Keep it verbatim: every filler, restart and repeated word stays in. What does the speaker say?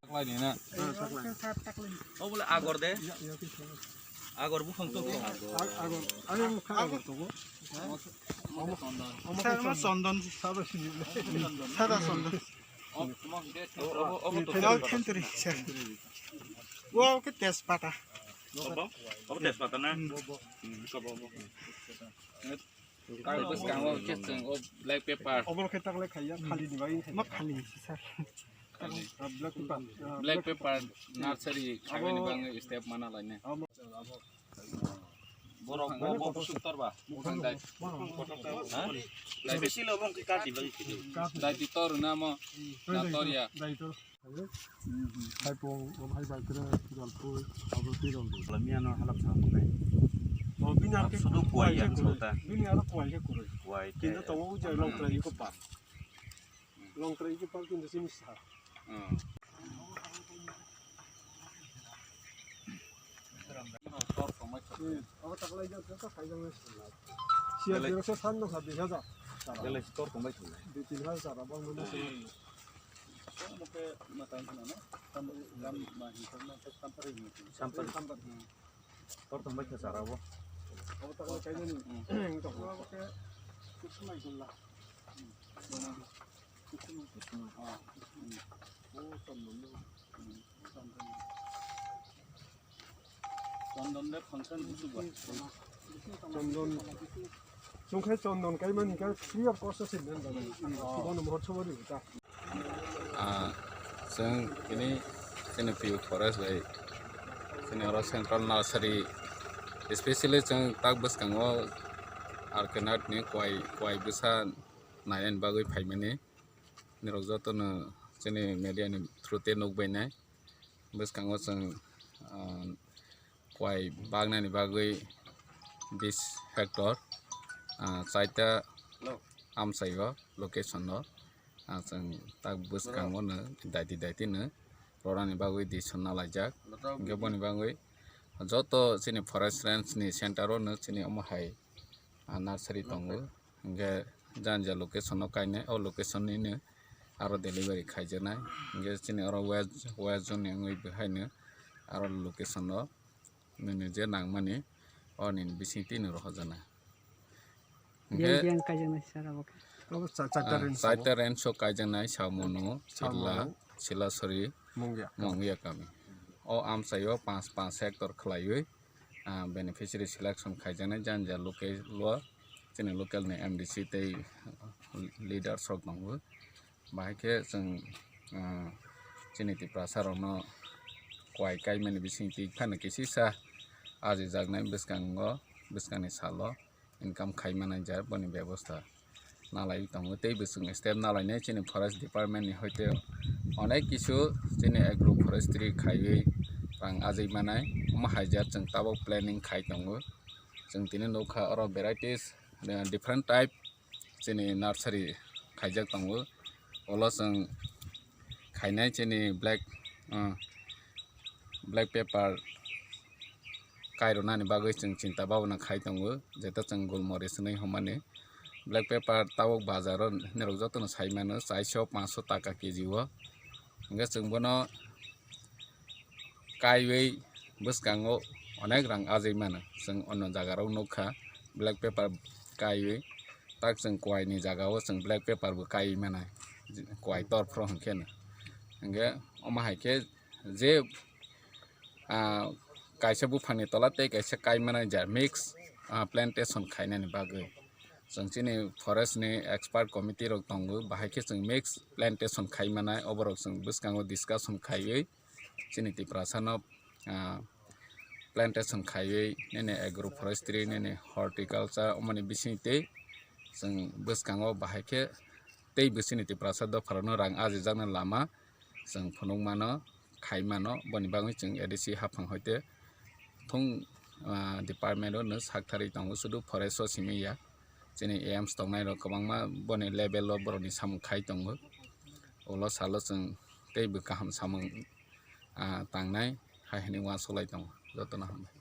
Taklai ni na. Obo le agor de. Agor buphang to. Agor. Agor to. Sir, mo chondon. Sada chondon. Obo, obo, obo to. Dal thentri, sir. Wow, ke tejpata. Obo, obo tejpata na? Hmm, obo, obo. Kar bwskango khe chwng o black pepper. Obo khe taklai khaiya, khali ni bagwi khaiya. Ma khali, sir. Khali. Ah, black pepper. Ah, black pepper nursery khaibani bagwi step mana lainai. Borok bo, bo busuk tor ba? Buphang dai. Ha? Special obo wngkhe kati bagwi khidu. Dai di tor na mo? Na tor ya? Dai tor. Hai pong, hai bai kre, jol pui, abo twi rong. Lamia no halap sa mo kai. O bini ar ke sudu kuai yang sota. Bini aro kuai ke kuroi. Kuai. Kintu tongo ujai long trai ko pa. Long trai ko pa kintu sini sa. Hmm. Tor tongmai tong. Hmm. Abo taklai jang khe khai jang. Siya zero se san no sa dui hajar. Belai tor tongmai tong. Dui tin hajar abang mana se. Amo khe matang khna no. Tam, tam ma hin tam, tam pari hin. Tam pari. Tam pari. Tor tong bai khe sara bo. Abo ta ko kainani. Hmm. Tok ko ke kuchumai gulla. Kuchumai. Kuchumai. Ah. O chondon no. Chondon de function busu ba. Chondon. Chungkhai chondon kaimani ka free of cost se den da. Bono mohor chobori ta. Ah, chwng tini chini P U Forest bai chini oro Central Nursery, especially chwng tak bwskango Arkenat ni kwai, kwai bwsa nainani bagwi phaimani. Nirok jotono chini media ni through te nukbainai. Bwskango chwng, ah, kwai bagnani bagwi bis hectare, ah, chaita amchaio location o, ah, chwng tak bwskango no daiti daiti no rorani bagwi decision nalaijak. Hwnkhe boni bagwi joto chini forest range ni center o no chini omo hai, ah, nursery tongo. Hwnkhe jani ja location o kainai, o location nini aro delivery khaijaknai. Hwnkhe chini oro west, west zone ni wngwi bo haino aro location o nini je nangmani o nini bising twi no rohorjaknai. Hwnkhe biyang biyang kaijaknai sir abo khe. Abo cha-, ah, chaita range o. Chaita range o kaijaknai, Samonu, Samonu, Sila, Silasori, Mungia. Mungia kami. O amchaio panch, panch hectare khwlaiwi, ah, beneficiary selection khaijaknai jani ja local o, chini local ni M D C tei leaders rok tongo. Bahai khe chwng, ah, chini Tiprasa rokno kwai kaimani bising twi phano kisisa ajijaknai bwskango, bwskangni salo income khai manai ja boni bebosta nalai tongo. Tei bo chwng step nalainai chini forest department ni hoite onek kisu chini agro forestry khaiwi rang ajai manai, omo hai ja chwng tabok planning khai tongo. Chwng tini nukha oro varieties, eh, different type chini nursery khaijak tongo. Ulo chwng khainai chini black, ah, black pepper kairwnani bagwi chwng chinta bhabana khai tongo, jeta chwng gulmoris hinwi hwnmani. Black pepper tabuk bazaro nirok jotono sai mano, chaiso panchso taka K G o. Hwnkhe chwng bono kaiwi bwskango onek rang ajai mano. Chwng ono jagarok nukha black pepper kaiwi, tak chwng kwaini jagao chwng black pepper bo kaiwi manai, kwai torphro hwnkheno. Hwnkhe omo hai khe je, ah, kaisa buphangni tola tei kaisa kai manai ja mix, ah, plantation khainani bagwi. Chwng chini forest ni expert committee rok tongo, bahai khe chwng mix plantation khai manai, oborok chwng bwskango discussion khaiwi chini Tiprasa no, ah, plantation khaiwi nini agro forestry, nini horticulture, omoni bising tei chwng bwskango bahai khe tei bo chini Tiprasa dopharokno rang ajijakna lama chwng phunukmano, khaimano, boni bagwi chwng A D C haphang hoite thung, ah, department o no saktharwi tongo, sudu forest o simi ya. Chini A Ms tongnai rok kwbangma boni level o borokni samung khai tongo. Ulo salo chwng tei bo kaham samung, ah, tangnai hai hwnwi uansuk lai tongo. Jotono hambai.